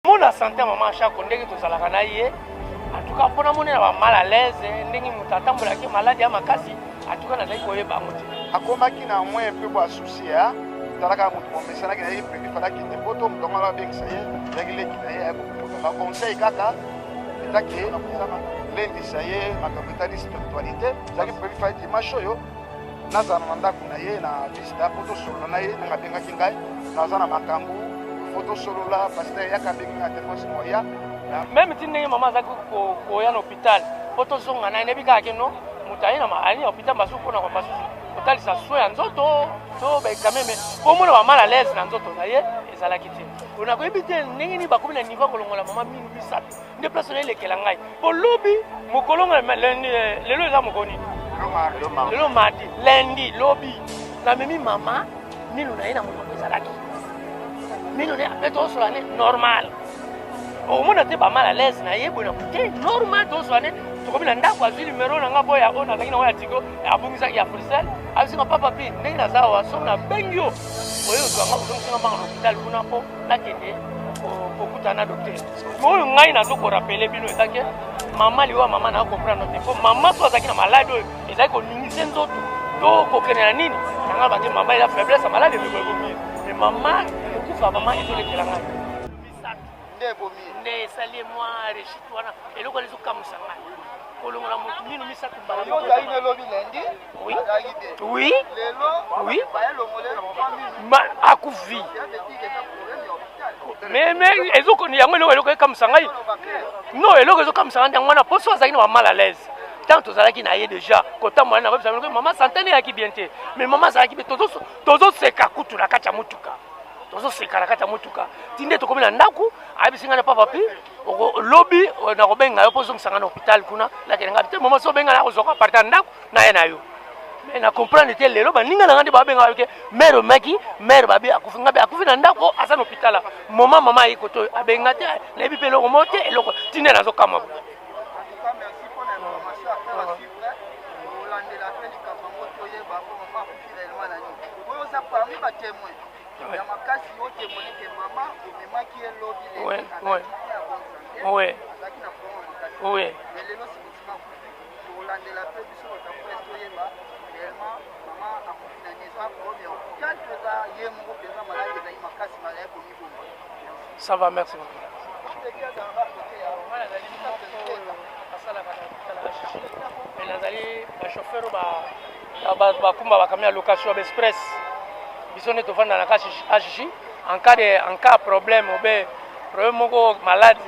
Mona sante ya mama Shako ndenge tozalaka na ye, en tout cas mpo namoni na ba mal à l'aise ndenge moto atambolaki maladi ya makasi, en tout cas nazali koyeba yango te. Akomaki na moins un peu bwa souci ya talaka moto momesanaki na ye prévu fala akende poto, moto yango abengisa ye ezalaki leki na ye akokuta ba conseil kaka etake lendisa ye makambo etali spiritualité. Ezalaki prévu fala dimanche oyo nazala na ndako na ye na vista mpo tosolola na ye. Ndenge abengaki ngai, naza na makambo fo tosolola, pasteur yaka, abengi ngai na telefone simoya. Même ti ndenge mama azalaki koya na hôpital mpo tozonga na ye, nayebi kaka keno moto aye na hôpital masusu mpona masusu kotalisa soin ya nzoto to baexamen, mais mpo omona ba mal à l'aise na nzoto na ye ezalaki te. Nakoyebi te ndenge nini bakomi na niveau ya kolongola mama minu misato. Nde place na elekela ngai po lobi mokolo, lelo eza mokolo nini? Lelo mardi, lundi, lobi namemi mama, minu na ye na monoko ezalaki minu na ye ape tozosola ne normal, okomona te ba mal à l'aise na ye boye na te, normal tozosola ne. Tokomi na ndako, azwi numero na nga boya oyo nazalaki nango ya Tigo, abungisaki ya Africell. Abisinga papa pi ndenge naza awa, soki nabengi yo oyo ozwanga ozongisinga mbanga na hôpital kuna mpo nakende kokutana na docteur. Oyo ngai nazo korappeler bino eza ke mama, liwa mama na comprendre te, mpo mama so azalaki na maladi oyo ezalaki koningisa nzoto to kokende na nini nanga bate, mama eza faiblesse ya maladi emikoebomi, mais mama kokufa mama ezolekela ngai misato. Nde ebomi. Nde esali mwa rechute wana. Eloko wana ezokamwisa ngai, kolongola motu mino misato mbala. Yo ozali na elobi lundi. Oui. Azalaki te. Oui. Lelo. Oui. Bayelongole minu. Akufi. Mais ezokoni yango eloko ekamwisa ngai, non, eloko ezokamwisa ngai yango wana, mpo so azalaki na ba mal à l'aise tant tozalaki na ye déjà kotambola na koyebisa mama santé ne eyaki bien te, mais mama azalaki bien, tozoseka kutu na kati ya motuka, tozoseka na kati ya motuka ti nde tokomi na ndako. Ayebisi ngai na papa pi lobi nakobenga yo mpo ozongisa ngai na hôpital kuna. Nakende ngai te, mama so obenga nakozwaka partir ya ndako naye na yo. Mais na comprendre te, lelo baninga na ngai nde babenga yo ke mare omaki mare babi akufi, ngai akufi na ndako, aza na hôpital. Moma mama ayi koto abenga te, nayebi mpe eloko moko te, eloko ti nde nazokamwa. En tout cas, merci pour l'information. Après la suivre, olandela mpe likambo yango, toyeba mpo mama akufi réellement na nini. Oyo oza parmi batémoin ya makasi, yo témoigne ke mama omemaki ye lobi azalaki na problème makasi, mais lelo sibitima akufi. Tokolandela mpe biso bato ya presse, toyeba réellement mama akufi na nini, eza problème ya hôpital to eza ye moko mpenza maladi ezali makasi, maladi komiboma. Ça va, merci beaucoup. Asalaka na hôpital HG, mais nazali bachauffeur bakumba bacamion ya location ya baexpress. Biso nde tovanda na kati HG. En cas problème obe problème moko, malade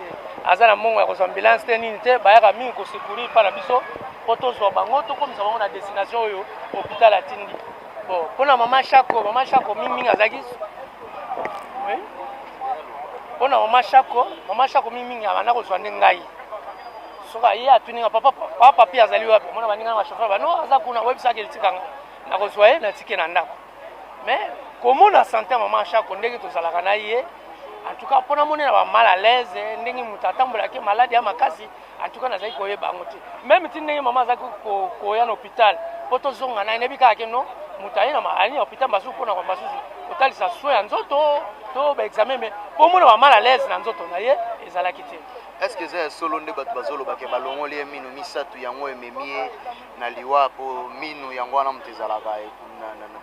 aza na mbongo ya kozwa ambulance te, nini te, bayaka mingi kosecourir mpa na biso mpo tozwa bango, tokomisa bango na destination oyo hôpital atindi. Bon, mpona mama Shako, mama Shako mingimingi azalaki, oui? Mpona mama Shako, mama Shako mingimingi abanda kozwa nde ngai. Soki aye atuninga papa, papa papi azali wapi, mona baninga na bachauffeur bano aza kuna, oyebisaki etikanga nakozwa ye, natike na ndako. Mais komona sante ya mama Shako ndenge tozalaka na ye, en tout cas mpo namoni na ba mal à l'aise ndenge moto atambolaki maladi ya makasi, en tout cas nazalaki koyeba yango te. Même ti ndenge mama azalaki koya na hôpital mpo tozonga na ye, nayebi kaka keno moto aye na hôpital masusu mpona masusu kotalisa soin ya nzoto to baexamen, mais mpo omona ba mal à l'aise na nzoto na ye ezalaki te. Est ce que eza ya solo nde bato bazolobaka balongoli ye mino misato, yango ememi ye na liwa, mpo mino yango wana moto ezalaka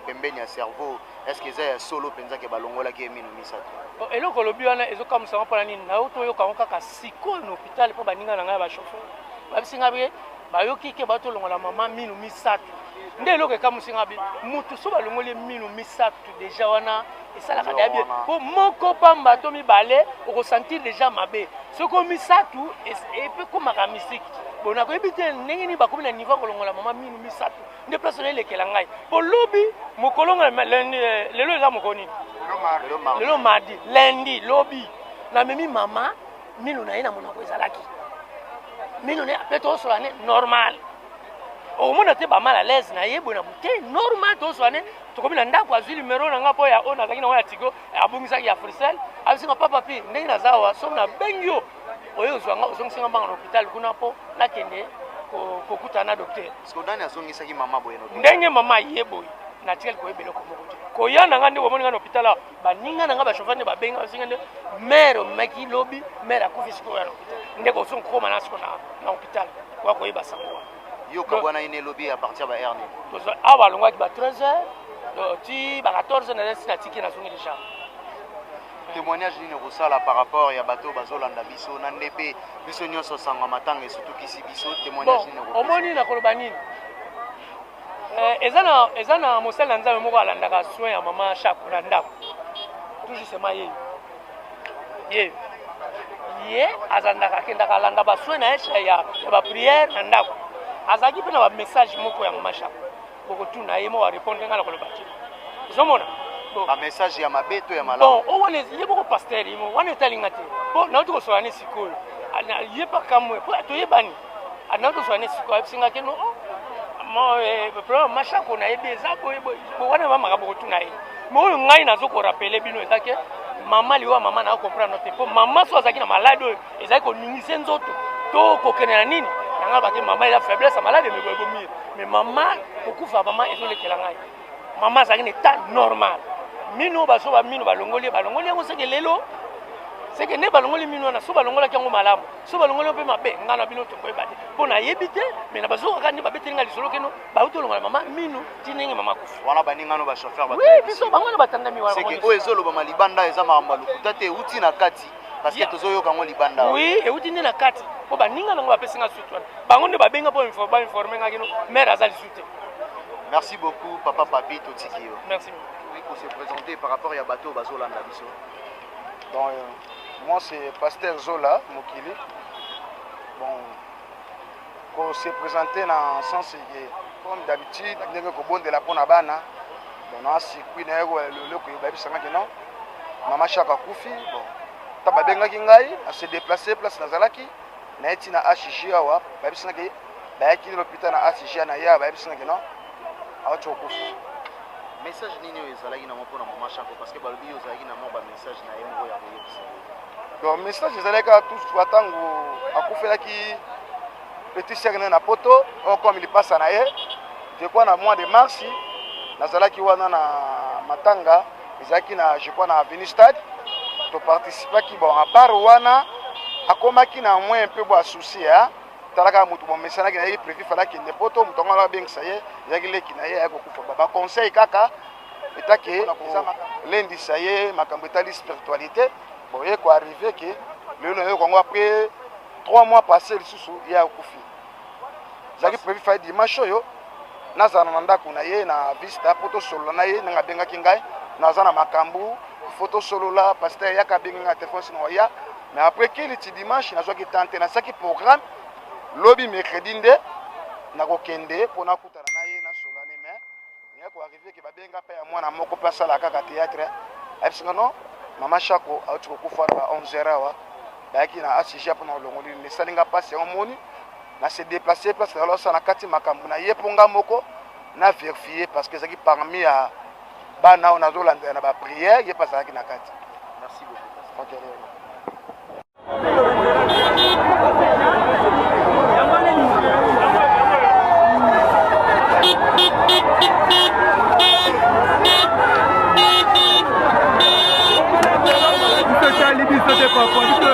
pembeni ya cerveau? Est ce que eza ya solo mpenza ke balongolaki ye mino misato? Bon, eloko olobi wana ezokamwisa mpona nini? Nayo toyoka yango kaka sikoyo na hôpital, mpo baninga na ngai ya bachauffeur babisi ngai be bayoki ke batolongola mama mino misato. Nde eloko ekamwisi ngai, bi mutu so balongoli ye mino misato déjà wana esalaka deya bien, mpo moko pamba to mibale okosentir déjà mabe, soki o misato epe ekomaka mystique. Bon, nakoyebi te ndenge nini bakomi na niveau ya kolongola mama mino misato. Nde place wana elekela ngai, mpo lobi mokolo, lelo eza mokolo nini? Lelo mardi, lundi, lobi namemi mama, mino na ye na monoko ezalaki mino na ye ape tozosola ne normal, okomona te ba mal à l'aise na ye boye na te, normal tozosola ne. Tokomi na ndako, azwi numero na nga boya oyo nazalaki nango ya Tigo, abungisaki ya Africell. Abisinga papa pi ndenge naza awa, soki nabengi yo oyo ozwa nga ozongisinga mbanga na hôpital kuna mpo nakende kokutana na docteur. Nani azongisaki mama boye? Ndenge mama aye boye, natikali koyeba eloko moko te. Koya na nga nde bomoni nga na hôpital awa, baninga na nga bachauffeur nde babenga basinga nde mare omemaki lobi, mare akufi sikoyo ya na hôpital, nde kozonga kokoma na siko na hôpital oya koyeba sango wana. Yo kabwana ine lobi à partir ba heure nini? Awa alongwaki ba 13 heures ti ba 14 heures, nazali si natiki, nazongi déjà. Témoignage nini okosala par rapport ya bato bazolanda biso na nde mpe biso nyonso sango ya matanga esutukisi biso? Témoignage nini? Omoni, nakoloba nini? Eza na mosali na Nzambe moko alandaka soin ya mama Shako na ndako, tout justement ye azandaka, akendaka alanda basoin na ye ya baprière na ndako. Azalaki mpe na bamessage moko ya mama Shako. Bokotuna ye moko arépondre, ngai na koloba te. Ozomona? Bamessage ya mabe to ya malamu? Bon, o wana ye moko pasteur, ye moko wana etalinga te, po nauti kosola ne sikoyo, ye pakamwe po toyebani. Nauti kosola ne sikoyo, ayebisinga ke no problème Mashako nayebi eza boye wana, ba makambo kotuna ye. Me oyo ngai nazo korappeler bino eza ke mama, liwa mama na comprendre te, mpo mama so azalaki na maladi oyo ezalaki koningisa nzoto to kokende na nini na ngai, bake mama eza faiblesse ya maladi emebo ebomire. Mais mama, kokufa mama ezolekela ngai. Mama azalaki na état normal. Mino baso bamino balongoli ye, balongoli yango seke lelo, seke nde balongoli mino wana. So balongolaki yango malamu, so balongoli yango mpe mabe, ngai na bino tokoyeba te, mpo nayebi te. Me na bazokaka nde babeteli ngai lisolo keno bauti olongola mama mino ti ndenge mama akufi. Wana baningano bachauffeur? Oui, biso bango wana batandami wana. Seke oyo ezolobama libanda eza makambo ya lokuta te, euti na kati? Parce que tozoyoka yango libanda. Oui, euti nde na kati, mpo baninga nango bapesi nga suite wana. Bango nde babenga mpo bainforme nga kino mare aza lisu te. Merci beaucoup, papa Papi, totiki yo. Merci. Oui, ko se présenter par rapport ya bato bazolanda biso. Bon, moi c'est pasteur Zola Mokili. Bon, ko se présenter na sens que comme d'habitude ndenge kobondela mpona bana. Bon, na circuit na ye leloko bayebisanga ke non, mama Shako akufi. Bon, ntango babengaki ngai, ase déplace place nazalaki, naye ti na HG awa, bayebisanga ke bayaki na l'hôpital na HG na ye awa, bayebisanga ke non, awuti kokufa. Message nini oyo ezalaki nango mpona mama Shako? Parce que balobi yo ozalaki na mwa bamessage na ye moko ya koyebisa ye. Donc message ezalaki kaka toutefois ntango akufelaki petit sœur na ye na Poto, oyo comme lipasa na ye, je crois na mois de mars, nazalaki wana na matanga ezalaki na, je crois, na avenue Stade, toparticipaki. Bon, à part wana, akomaki na moins un peu bwa souci talaka moto bomesanaki na ye, prévu fala akende Poto, moto yango abengisa ye, ezalaki leki na ye, aye kokufa. Baconseil kaka etake lendisa ye makambo etali spiritualité. Bon, ye koarrive ke lelo nayoka yango après 3 mois passé lisusu ye akufi. Ezalaki prévu fai dimanche oyo nazala na ndako na ye na Vista mpo tosolola na ye. Ndenge abengaki ngai, naza na makambo fo tosolola, pasteur yaka, abengi ngai na telefone, sino oya. Mais après kili ti dimanche nazwaki temps te, nasalaki programme lobi mercredi nde nakokende mpo nakutana na ye, nasola ne. Mais naya koarrive ke babenga mpe ya mwana moko mpe asala kaka théâtre, ayebisinga non, mama Shako auti kokufa na ba 11 heures awa, bayaki na HG mpona kolongoli. Esalinga mpasi yango moni na se déplacer place nazala osala na kati makambo na ye, mpo nga moko na vérifie, parce que ezalaki parmi ya bana oyo nazolandela na baprière, ye mpe azalaki na kati. Merci beaucoup. Okay. Biso tali biso te, papa, biso.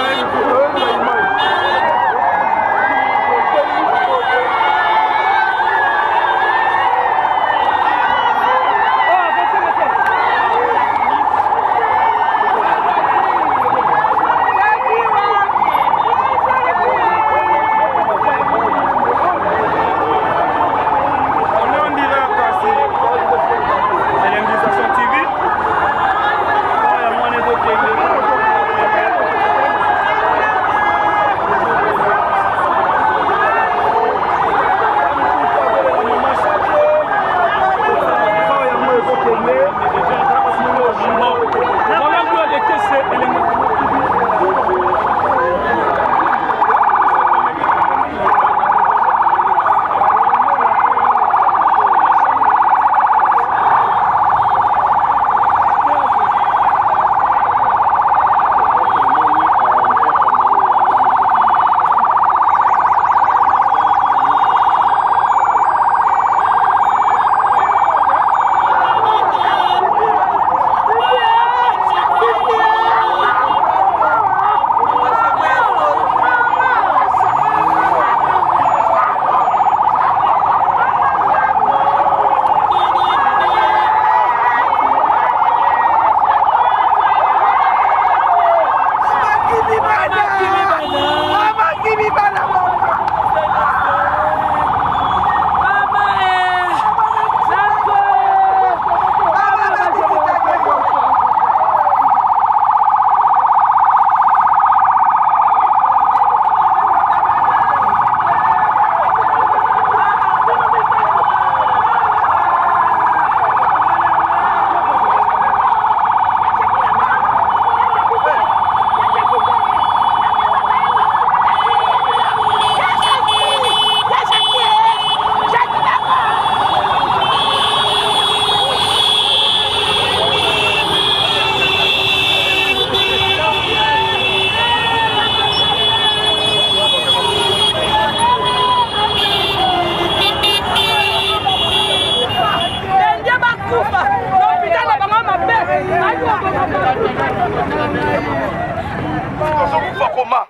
Tozokufa koma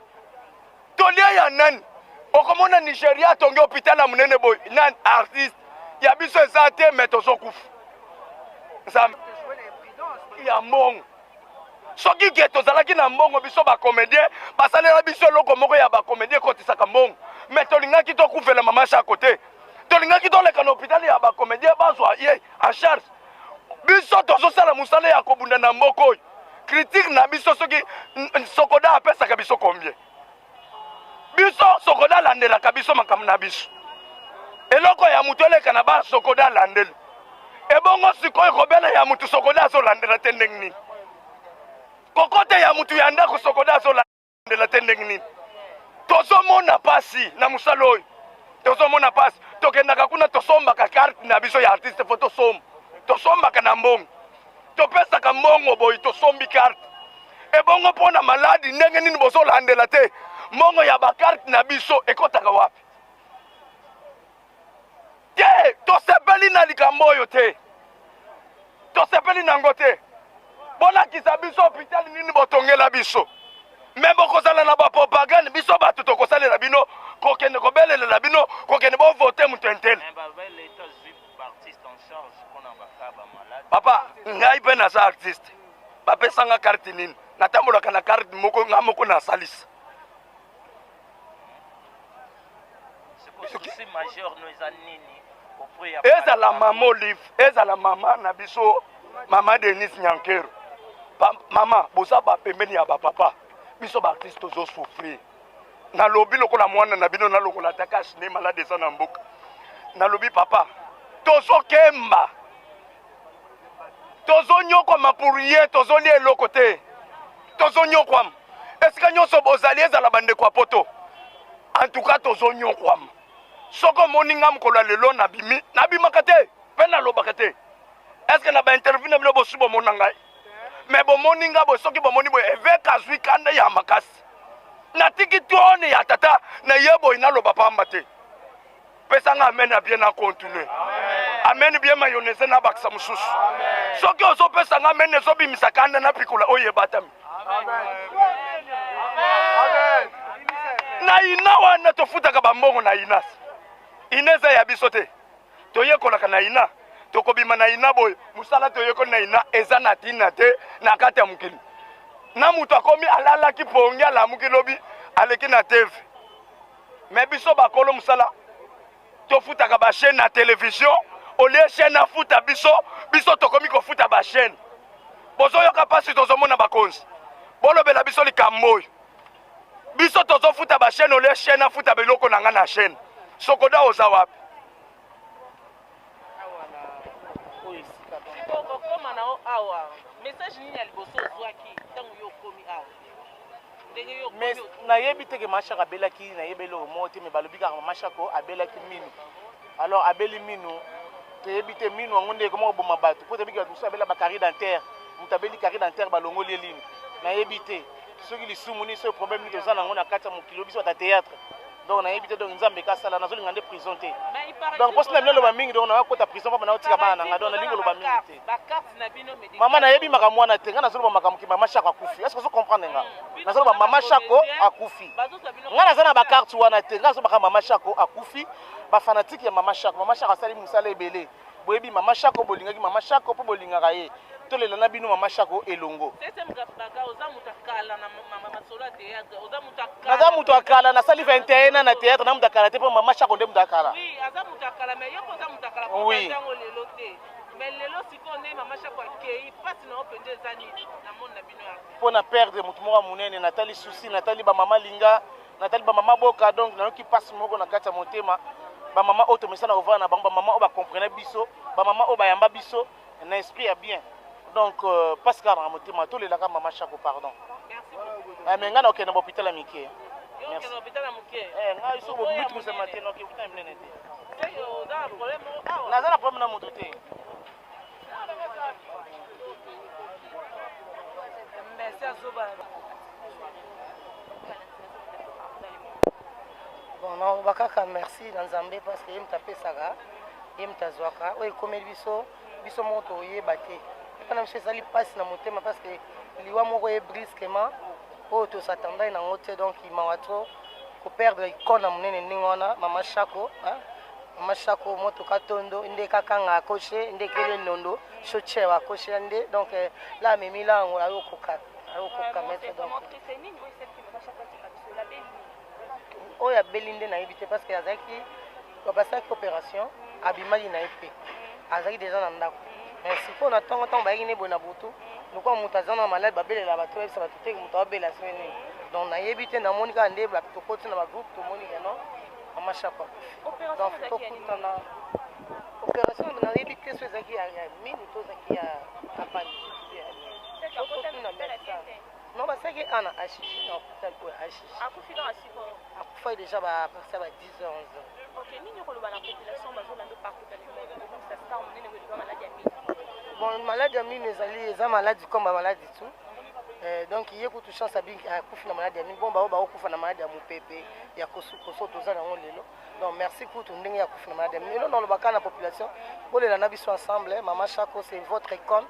tolia ya nani? Okomona Nigeria atongi hôpital ya monene boye, nani artiste ya biso eza te, me tozokufa. Nzambe ya mbongo, soki ke tozalaki na mbongo, biso bacomédien basalela biso eloko moko ya bacomédien ekotisaka mbongo, me tolingaki tokufela mama Shako te, tolingaki toleka na hôpital ya bacomédien bazwa ye en charge. Biso tozosala mosala ya kobunda na mboka oyo, critique na biso soki Sokoda apesaka biso combien, biso Sokoda alandelaka biso makambo na biso, eloko ya motu eleka na ba Sokoda alandeli. Ebongo sikoyo kobela ya motu Sokoda azolandela te ndenge nini? Kokote ya motu ya ndako Sokoda azolandela te ndenge nini? Tozomona pasi na mosala oyo, tozomona pasi. Tokendaka kuna, tosombaka carte na biso ya artiste, fo tosomba, tosombaka na mbongo, topesaka mbongo boyi, tosombi carte. Ebongo mpo na maladi ndenge nini bozolandela te? Mbongo ya bakarte na biso ekɔtaka wapi? Te, tosepeli na likambo oyo te, tosepeli nango te. Bolakisa biso hôpital nini botongela biso, me bokozala na bapropagande. Biso bato tokosalela bino, kokende kobelelela bino, kokende bovote moto entele. Papa, ngai mpe naza artiste, bapesanga carte nini? Natambolaka na carte moko nga moko nasalisa. Ezala mama Olive, ezala mama na biso, mama Denise Nyankero, mama boza bapembeni ya bapapa. Biso baartiste tozosouffrir. Nalobi lokola mwana na bino, nalokola ata kasi nde malade eza na mboka. Nalobi papa, tozokemba, tozonyokwama pour rien, tozolia eloko te, tozonyokwama esika nyonso bozali, ezala bandeko ya poto. En tout cas tozonyokwama. Soki omoni nga mokolo ya lelo nabimi, nabimaka te mpe nalobaka te. Estce na bainterview na bino bosi bomona ngai? Me bomoni nga boye, soki bomoni boye, eveke azwi kanda ya makasi, natiki trone ya tata na ye boye, naloba pamba te. Pesa nga amen ya bien, na continue amen bien, mayonnaise na bakisa mosusu. Soki ozopesa nga amen, ezobimisa kanda na pikola oyo ebatami na ina wana. Tofutaka bambongo na inas, ina eza ya biso te. Toyekolaka na ina, tokobima na ina boye, mosala toyekoli na ina eza na ntina te na kati ya mokili. Na moto akomi alalaki pongi, alamuki lobi aleki na TV. Me biso bakolo mosala tofutaka bachaîne na télévision, olie chaîne afuta biso, biso tokomi kofuta bachaîne. Bozoyoka mpasi, tozomona bakonzi, bolobela biso likambo oyo. Biso tozofuta bachaîne, olie chaîne afuta biloko na nga na chaîne. Sokoda oza wapi? Okokoma na yo awa, message nini ya liboso ozwaki ntango yo okomi awa? Ndenge yo Mais nayebi te ke mama Shako abelaki, nayebi eloko moko te. Me balobi kaka mama Shako abelaki minu. Alors abeli minu, toyebi te minu yango nde ekoma koboma bato, mpo toyebi bato mosusu abela bacarie dentaire. Moto abeli carie dentaire, balongoli ye lino. Nayebi te soki lisumu nini, soki problème nini toza nango na kati ya mokili, biso bata théâtre. Donc nayebi te. Donc Nzambe ekasala, nazolinga nde prison te. Donc mposi na bino aloba mingi, donc nakota prison papa, naotika bana na ngai. Donc nalingi koloba mingi te. Mama, nayebi makambo wana te. Ngai nazoloba makambo ke mama Shako akufi. Est ce que ozo comprendre nga? Nazoloba mama Shako akufi. Ngai naza na bakarte wana te. Ngai nazolobaka mama Shako akufi. Bafanatike ya mama Shako, mama Shako asali mosala ebele. Boyebi mama Shako, bolingaki mama Shako mpo bolingaka ye. Tolela na bino mama Shako elongo. Naza moto ya kala, nasali 21 ans na théâtre, na moto ya kala te, mpo mama Shako nde moto ya kala. Oui. Mais lelo sikoyo nde mama Shako akei, mpasi na yo mpenza eza nini na monde na bino ya mpo na perdre motu moko ya monene? Natali susi, natali bamama linga, natali bamama boka. Donc nayoki mpasi moko na kati ya motema. Bamama oyo tomesana kovanda na bango, bamama oyo bacomprene biso, bamama oyo bayamba biso na esprit ya bien. Donc mpasi kaka na motema. Tolelaka mama Shako, pardon. Mais ngai nakokende na bahôpital ya mike. Ngai so bomitu mosema te, noke hôpital ya minene te. Naza na problème na moto te. Bon, naloba kaka merci na Nzambe, parce que ye moto apesaka, ye moto azwaka. Oyo ekomeli biso, biso moko toyeba te. Epa na biso ezali mpasi na motema, parce que Liwa moko ye brusquement oyo tosatandaki nango te, donc mawa trop koperdre icone ya monene ndenge wana. Mama Shako, mama Shako motoka tondo nde kakanga akoshe nde kele nondo shoche akoshe nde, donc la amemi la yango ayokoka ayokoka maître. Donc oyo abeli nde nayebi te, parce que azalaki basalaki opération, abimaki na ye mpe azalaki déjà na ndako. Mais sikoyo na ntongo, ntango bayaki ne boye na butu, lokola moto aza na malade, babelela bato, bayebisa bato te moto abela soki nini. Donc nayebi te, namoni kaka nde tokoti na bagroupe, tomoni ke non, mama Shako akufi. Donc tokutana opération, nayebi te so ezalaki ya minu to ezalaki ya appendicite. Tokotuna médecin. Non, basalaki a na HG, na hôpital oyo HG. Akufi kaka sikoyo? Akufaki déjà ba partir ba 10 heures, 11 heures. Ok, nini okoloba na population bazolanda partout dans le monde, kobongisa star monene oyo eloba maladi ya mino? Bon, maladi ya mino ezali, eza maladi comme bamaladi tout. Donc ye kutu chance abiki, akufi na maladi ya mino. Bon, bao baokufa na maladi ya mopepe ya kosukoso toza nango lelo. Donc merci kutu ndenge ya kufi na maladi ya mino. Elo nalobaka na population, bolela na biso ensemble. Mama Shako, c'est votre icône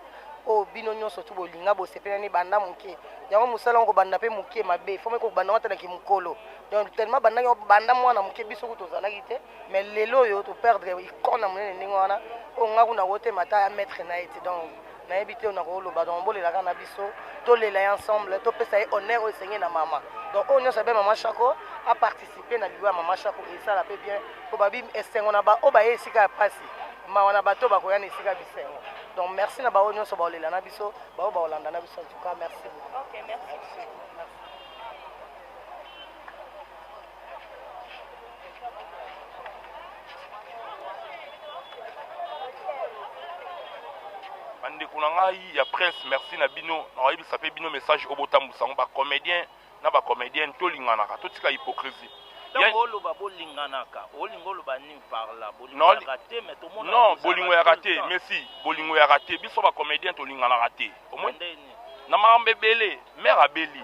oyo bino nyonso tu bolinga, bosepelani banda moke. Yango mosala yango kobanda mpe moke mabe, fo meke kobanda watanaki mokolo. Donc tellement bandaki banda mwana moke, biso kutu tozalaki te. Mais lelo oyo toperdre icône ya monene ndenge wana, oyo nga kuna kotema ata ya maître na ye te. Donc nayebi te oyo nakoloba. Donc bolelaka na biso, tolela ye ensemble, topesa ye honneur oyo esengeli na mama. Donc oyo nyonso abe mama Shako aparticipe na liwa ya mama Shako, esala mpe bien, mpo babi esengo na baoyo baye esika ya pasi, mawa na bato bakoya na esika bisengo. Donc merci na baoyo nyonso baolela na biso, baoyo baolanda na biso. En tout cas, merci beaucoup. Ok, merci. Merci. Bandeko na ngai ya presse, merci na bino. Nakoyebisa mpe bino message oyo botambusa yango, bacomédien na bacomédienne, tolinganaka, totika hypocrisie. Ntango oloba bolinganaka, olinga oloba nini par là? Bolingo yaka te, mais tomona non, bolingo yaka te. Messi, bolingo yaka te. Biso bacomédien tolinganaka te. Omoni na makambo ebele, mare abeli,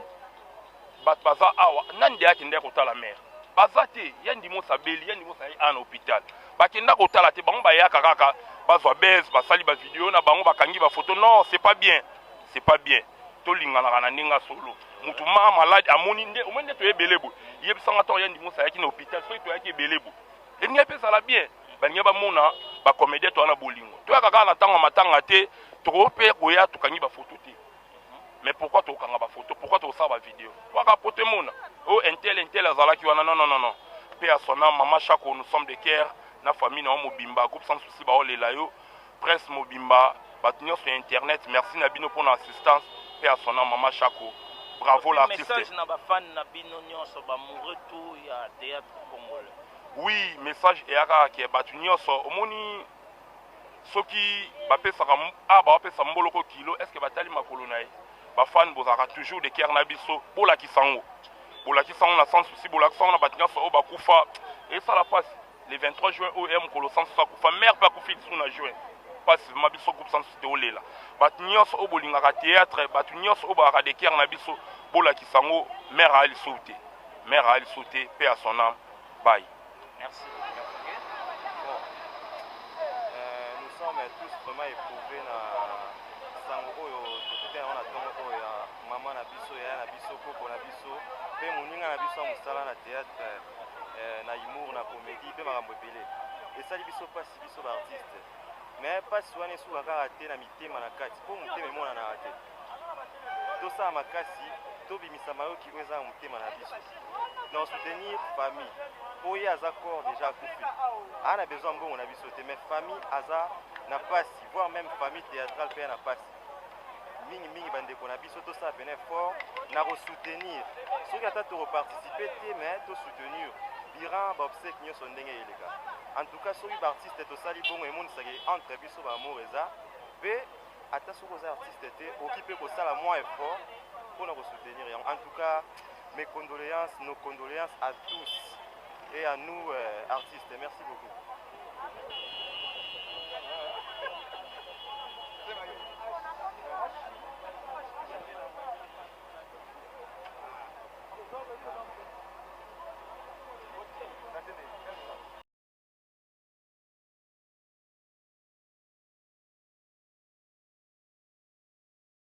bato baza awa, nani nde akende kotala mare? Baza te. Ya ndimosi abeli, ya ndimosi aye ana hôpital, bakenda kotala te. Bango bayaka kaka bazwa base, basali bavideo na bango, bakangi bafoto. Non, c'est pas bien, c'est pas bien. Tolinganaka na ndenge ya solo. Mutu ma malade amoni nde omoni nde toyebele boye. Yebisanga, ntango ya ndimosi ayaki na hôpital, soki toyaki ebele boye, elingi mpe ezala bien, balingi bamona bacomédien toya na bolingo. Toyaka kaka na ntango ya matanga te, tokoki mpe koya tokangi bafoto te. Mais pourquoi tokanga bafoto? Pourquoi tokosala bavideo? Toyaka po temona oyo intel intel azalaki wana. Non, non, non, non. Mpe ya sona mama Shako, nous sommes de cœur na famille na yo mobimba. Groupe Sans Souci baolela yo, presse mobimba, bato nyonso ya internet, merci na bino mpona assistance. Mpe ya sona mama Shako, bravo l'artiste. Message na bafan na bino nyonso, bamoureux tout ya théâtre congolais? Oui, message eya kaka ke bato nyonso omoni soki bapesaka a bapesa mboloko kilo, est ce que batali makolo na ye? Bafan, bozalaka toujours de cœur na biso. Bolakisa yango, bolakisa yango na Sans Souci, bolakisa yango na bato nyonso oyo bakufa. Esala mpasi le 23 juin oyo ya mokolo Sans Souci akufa, mare mpe akufi lisusu na juin. Mpasi vraiment. Biso groupe Sans Souci teolela bato nyonso oyo bolingaka théâtre, bato nyonso oyo bazalaka de cœur na biso, bolakisa yango. Mare aya lisusu te, mare aya lisusu te. Mpe ya son âme, bye. Merci. Bon, nous sommes tous vraiment éprouvés na sango oyo tokuta yango na ntongo oyo ya mama na biso, yaya na biso, koko na biso mpe moninga na biso ya mosala na théâtre, na humour, na comédie mpe makambo ebele. Esali biso mpasi, biso baartiste. Mais mpasi wana esuka kaka te na mitema na kati, mpo motema emonanaka te. Tosala makasi tobimisa mayoki oyo eza na motema na biso na soutenir famille, mpo ye aza corps déjà akufi, aa na besoin mbongo na biso te, mais famille aza na pasi, voire même famille théâtrale mpe ya na pasi mingimingi. Bandeko na biso, tosala pene effort na kosoutenir, soki ata tokoparticipe te, mais tosoutenir biran baobsèque nyonso ndenge eleka. En tout cas, soki baartiste tosali bongo, emonisaka entre biso baamour eza. Mpe ata soki oza artiste te, okoki mpe kosala mwa effort mpona kosoutenir yango. En tout cas, mes condoléances, nos condoléances à tous et à nous artistes. Merci beaucoup.